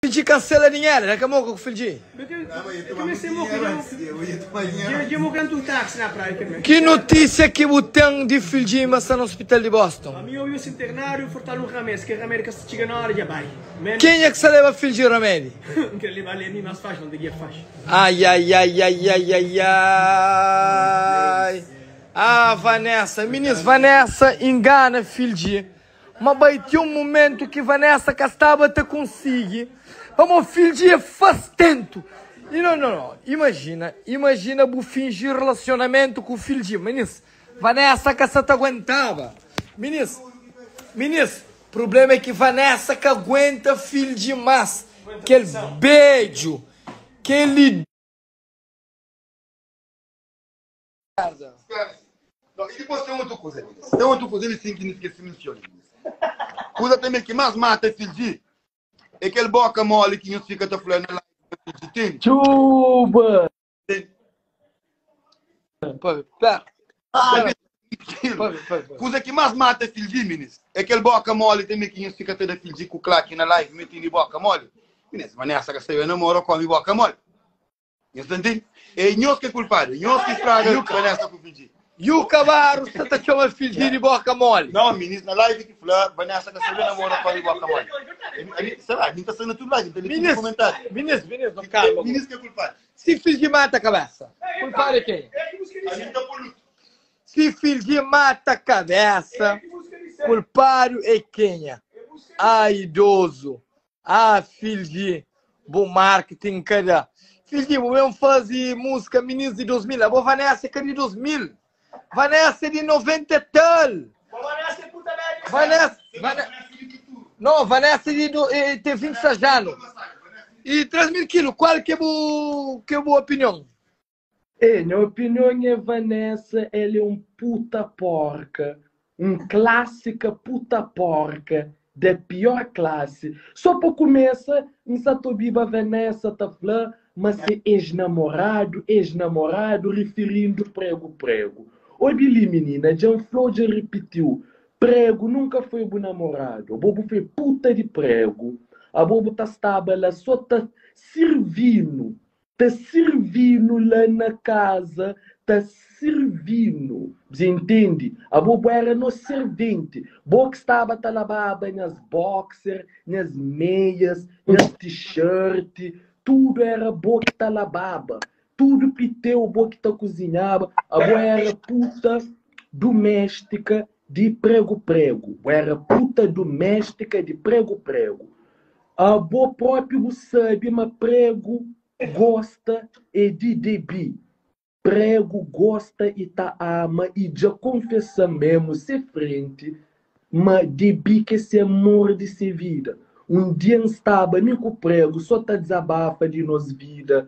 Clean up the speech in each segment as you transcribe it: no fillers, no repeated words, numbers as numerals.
Fidji kansela dinheru, da ka moka ku Fidji. Ki notísia ki bu ten di Fidji ma sta na ospital di Boston? Kenha ki sta leba Fidji ramedi? Aiaiaiaiaiaiai Ah Vanessa, minis Vanessa ingana Fidji. Ma bai ti un mumentu ki Vanessa ka staba ta konsigi, pamó fidju é fastentu. I no, no, no, imajina, imajina bu finji relasionamentu ku fidju. Minis, Vanessa ka sa ta aguentaba. Minis, minis, prublema é ki Vanessa ka aguenta fidju mas. Kel bedju, kel. Não, e depois tem outra coisa, meninas. Tem outra coisa, ele sim que não esquece menciona. Coisa também que mais mata filho de é aquele boca mole que nos fica tá falando lá filho de tem. Txuba! Tem. Pera, pera. Ah, Pera, pera, pera. Coisa que mais mata filho de meninas é aquele boca mole também que nos fica tá da filho de com claque na live metendo boca mole. Meninas, mas nessa que saiu namoro come boca mole. Nhos ta ntende? É nhos ki é kulpadu. Nhos ki straga Vanessa ku Fidji. Yuka Barros sa ta txoma Fidji di boka moli. Não, minis na live ki fla Vanessa ka sabe namora pa di boka moli. Ami, sei lá, mi ta sta na tudu live, mi ta lê tudu komentáriu. Minis, minis, no kalma. Minis ki é kulpadu. Si Fidji mata kabesa, kulpadu é kenha? Ami ta pô lutu. Si Fidji mata kabesa, kulpadu é kenha? Ah, idoso. Ah Fildji bu marketing ka da. Fildji bu ben fazi música minis di 2000 abo Vanessa é ka di 2000 Vanessa é di 90 e tal Vanessa Vanessa não Vanessa é di do, é, tem 26 anos e 3 mil quilos qual que é bu que é bu opinião É, nha opinion é Vanessa ela é um puta porca, um clássica puta porca da pior classe. Só pa começa, N sa ta obiba Vanessa ta fla ma se ex-namorado, ex-namorado referindo prego prego. Obi li menina, dja N fla ou dja N repetiu, prego nunca foi bu namorado, abo bu foi puta di prego, abo bu ta staba la só ta sirvino Ta sirvinu la na kaza ta sirvinu Bze intendi? Abo bu era nos serventi Bo ki staba ta lababa nhas boxer, nhas meias, nhas t-shirt Tudu era bo ki ta lababa Tudu piteu bo ki ta kuzinhaba Abo era puta duméstika di pregu-pregu Bu era puta duméstika di pregu-pregu Abo propi bu sabi ma pregu gosta é di Debi. Pregu gosta i ta ama i dja konfesa memu se frenti ma Debi ke se amor di se vida. Un dia N staba mi ku pregu so ta dizabafa di nos vida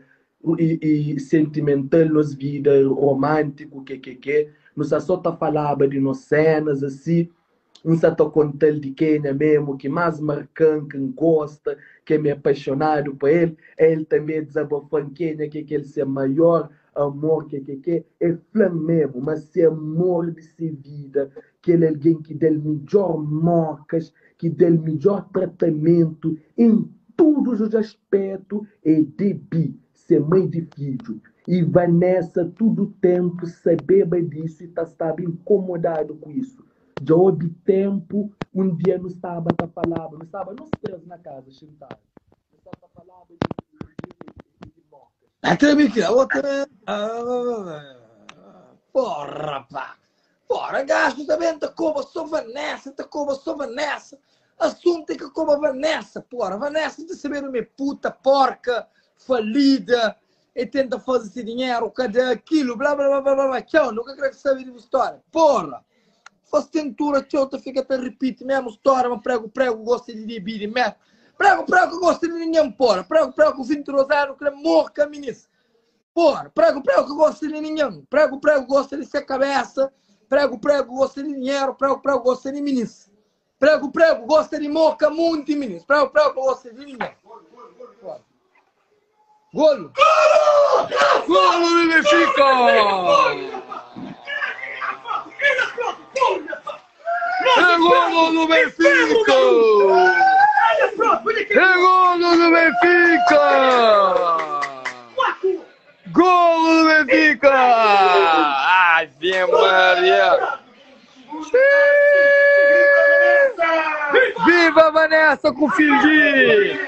i sentimental, nos vida romantiku kekeke. Nu sta so ta falaba di nos senas asi. N sa ta konta-l di kenha memu ki más marka-m, ki N gosta, ki ami é apaixonadu pa el, el tanbê dizabafa-m kenha ki é kel se maior amor, kekeke. El fla-m memu ma se amor di se vida, kel algen ki da-l midjór mókas, ki da-l midjór tratamentu en tudus os aspétu é Debi, se mai di fidju. I Vanessa tudu ténpu sabeba disu i ta staba inkomodadu ku isu. Dja obi ténpu, un dia nu staba ta falaba, nu staba nos três na kaza xintadu, nu staba ta falaba di di di mokas. Até mi ki outra Porra pá Porra gajo também ta koba só Vanessa ta koba só Vanessa Assunto é ka koba Vanessa porra Vanessa ta sabedu ma é puta porca falida é tenta faze se dinheru ka da aquilo bla bla bla bla bla txau nu ka kre sabe di bu storia porra faz tentura txeu ta fika ta ripiti mesmu storia ma pregu pregu gosta di debidi mesmu pregu pregu ka gosta di ninguém porra pregu pregu ku 22 anu kre morka minis Porra, prego prego ka gosta di ningen, prego prego gosta di se kabesa, prego prego gosta di dinheru, prego prego gosta di minis, prego prego gosta di moka munti minis, prego prego ka gosta di ningen. Porra. Golo! Golo do Benfica! É golo do Benfica! É golo do Benfica! Golo do Benfica! Ave Maria! Viva Vanessa com o filho!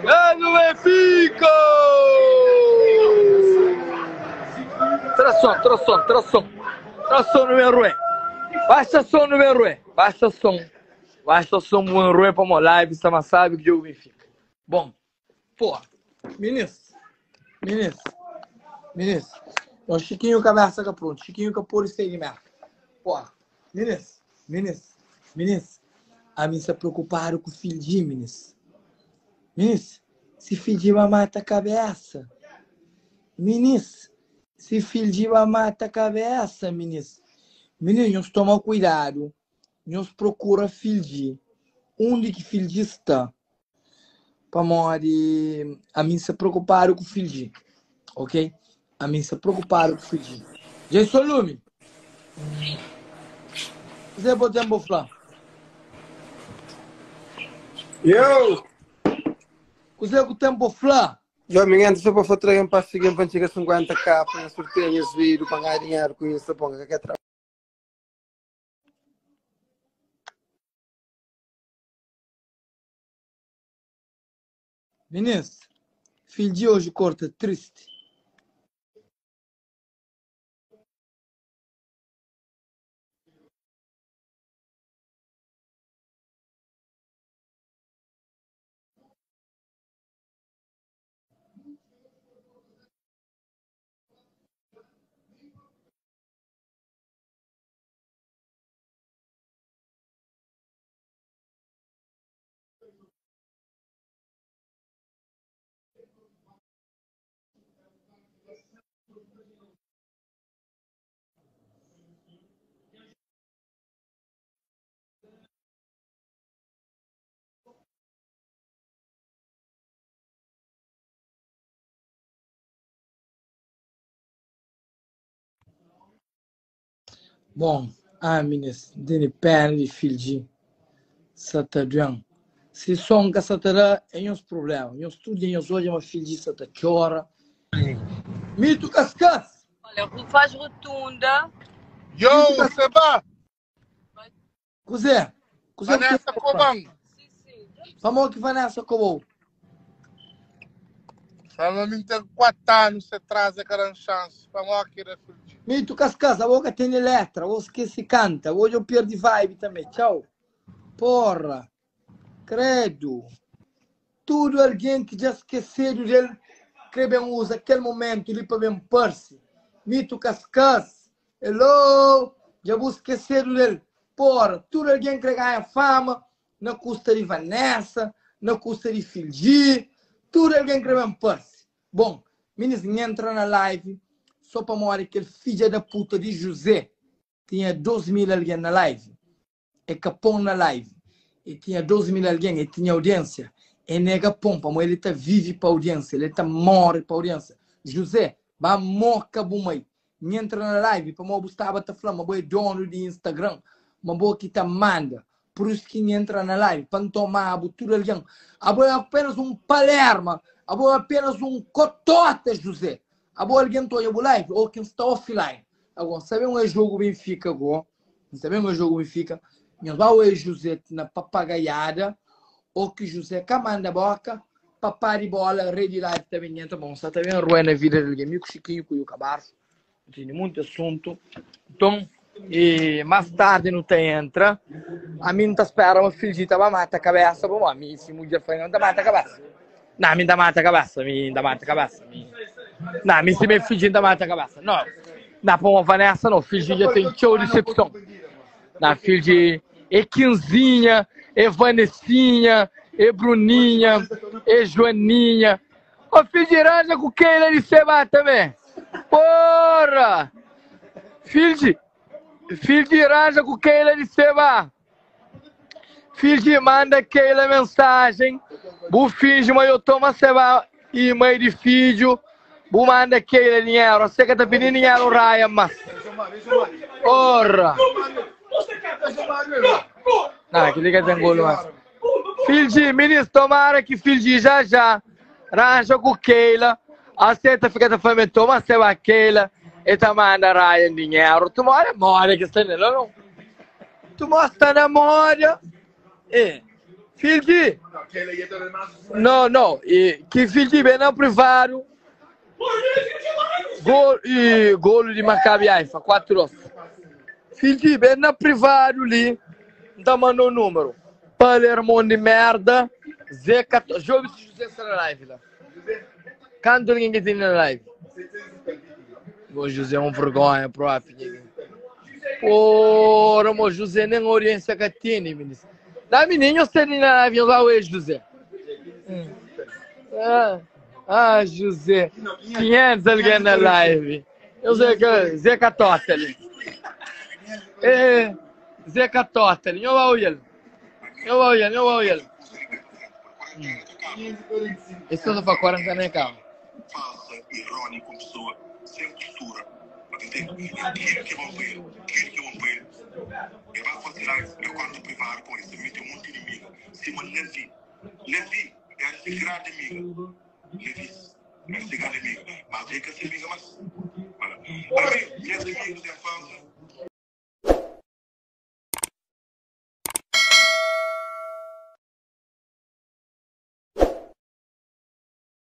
É do Benfica! Tra som, tra som, tra som. Tra som no meu rué. Baixa som no meu rué. Baixa som. Baixa som no meu rué para uma live, sama sabe que jogo Benfica. Bom, pô, ministro, ministro, ministro. Então, Chiquinho cabeça que pronto, Chiquinho que pôr e merda. Pô, ministro, ministro, ministro. A mim se preocuparam com o filho de ministro. Ministro, se filho de mata a cabeça. Ministro, se filho de mata a cabeça, ministro. Menino, nós toma cuidado. Nós procura filho de. Onde que filho de está? Para morrer, a mim se preocuparam com o filho de. Ok? A mim se preocuparam com o filho de. Jason Lume. Você pode ter falar? Eu! Você que tempo falar? Eu me engano, só para fazer para seguir para chegar a 50k, para sorteio esse vídeo, para ganhar dinheiro com isso, para que é Ministro, filho de hoje corta triste. Bom, ah, ministro, dini pena de filho de Satadrian. Se som que satara é uns problemas. Nós tudo em hoje uma filho de sata chora. Mito Cascas! Olha, faz rotunda. Yo, Seba! Cusé! Cusé Vanessa Coban. Sim, sim. Vamos que Vanessa Cobou. Fala mim tem 4 anos, você traz a gran chance. Vamos aqui, filho. Mito Cascas, a boca tem letra, você que se canta. Hoje eu perdi vibe também. Tchau. Porra. Credo. Tudo alguém que já esqueceu dele, que bem usa aquele momento ali para bem parse. Mito Cascas. Hello. Já vou esquecer dele. Porra, tudo alguém que ganha fama na custa de Vanessa, na custa de Filgi. Tudo alguém que bem parse. Bom, meninos, entra na live só para mostrar aquele filho da puta de José tinha 12 mil alguém na live. É capão na live. E tinha 12 mil alguém, e tinha audiência. E nega pompa, mas ele tá vive para audiência, ele tá morre para audiência. José, vai moca bumai. Entra na live, para mo Gustavo tá falando, mas é dono de Instagram, mas boa que tá manda. Por isso que entra na live, para tomar tudo alguém. Abo é apenas um Palerma, abo é apenas um cotota, José. Abo alguém tá olhando live ou quem está offline. Agora, sabe um jogo Benfica agora? Sabe um jogo Benfica? Nós vai o José na papagaiada, ou que José camanda boca, papai de bola, rede live também entra bom. Está também ruim na vida de alguém, amigo Chiquinho com o Cabarço. Tem muito assunto. Então, e mais tarde não tem entra. A mim tá espera uma filhita vai mata a cabeça, bom, a mim se mulher foi não tá mata a cabeça. Não, a mim tá mata a cabeça, a mim tá mata a cabeça. Não, a mim se minha filhinha tá mata a cabeça. Não. Na pra Vanessa não, filho já tem show de decepção. Na filho de e Quinzinha, e Vanessinha, e Bruninha, e Joaninha. Ô filho de Iranja com quem ele se bate também? Porra! Filho de Iranja com quem ele se bate? Filho de manda Keila mensagem. Bu finge, mas eu tomo seba e mãe de filho. Bu manda Keila dinheru, ase ka ta pidi dinheru Ryan mas. Ora! Nah, kili ka ten golu mas. Filji, minis, tomara ki filji já já ranja ku Keila, ase ta fika ta fla me toma se ba Keila, e ta manda Ryan dinheru. Tu mora moda ki sta nel, não? Tu mostra sta na moda. E filji. Não, não. E ki filji bem na privado. Gol e golo de Maccabi Haifa, 4-2. Filji bem na privado li. Nta manda o número. Palermo de merda. Zé 14. Jogo se José está na live lá. Canto ninguém que tem na live. O José é um vergonha, próprio. Porra, mo José nem audiência que tem, menino. Dá menino, você nem na live, lá o José. Ah, ah, José. 500 alguém na live. Eu sei que Zé Catota ali. É, Zé Catota ali. Eu vou ele. Eu vou ele, eu vou ele. Esse não foi 40 nem calma. Falsa, irônica, uma pessoa sem postura. Entende? Aquilo que é bom para ele, aquilo que é bom para ele, ele vai fazer live na conta privada com ele, mete um monte de inimigo. Cima Levi. Levi era esse grande amigo. Levi era esse grande amigo. Mas ele quer ser amiga, mas. Olha, minhas amigas de infância.